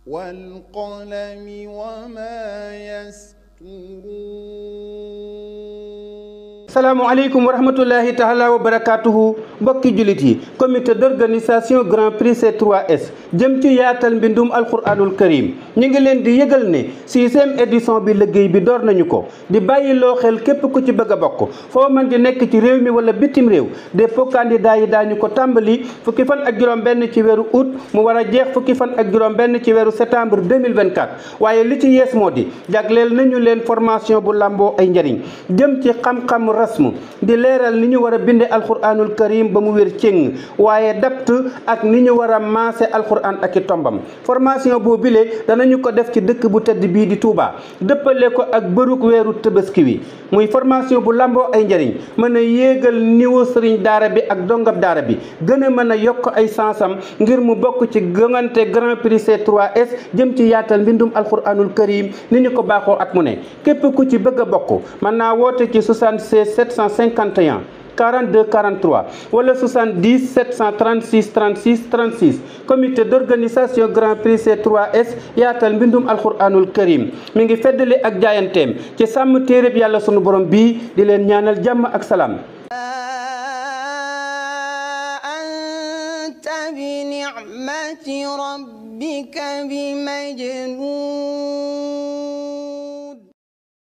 والقلم وما يسطرون. salaamaaleykum wa rahmatullahi taala wa barakatuhu mbokki jullit yi comité d'organisation grand prix C3S jëm ci yaatal mbindum alquranul karim ñu ngi leen di yëgal ne 6e édition bi liggéey bi door nañu ko di bàyyi loo xel képp ku ci bëgg a bokk foo mën di nekk ci réew mi wala bitim réew dépôt candidat yi daañu ko tàmbali fukki fan ak juróom benn ci weeru août mu war a jeex fukki fan ak juróom benn ci weeru septembre 2024 waaye li ci yees moo di jagleel nañu leen formation bu lamboo ay njëriñ jëm ci xam-xam rasmu di leeral ni ñu war a binde alquranul karim ba mu wér cëng waaye dapt ak ni ñu war a maase alquran ak i tombam formation boo bile danañu ko def ci dëkk bu tedd bii di Touba dëppale ko ak bëruk weeru tëbaski wi muy formation bu lamboo ay njëriñ mën a yéegal niveau sëriñ daara bi ak dongab daara bi gën a mën a yokk ay sansam ngir mu bokk ci gëngante grand prix C3S jëm ci yaatal mbindum alquranul karim ni ñu ko baaxoo at mu ne képp ku ci bëgg a bokk mën naa woote ci 76 751 42 43 wala 70 736 36 36 comité d'organisation grand prix C3S yaatal mbindum alquranul karim mi ngi feddali ak jaayanteem ci sàmm téereb yàlla sunu borom bii di leen ñaanal jàmm ak salaam. anta bi ni'mati rabbika bi majnun.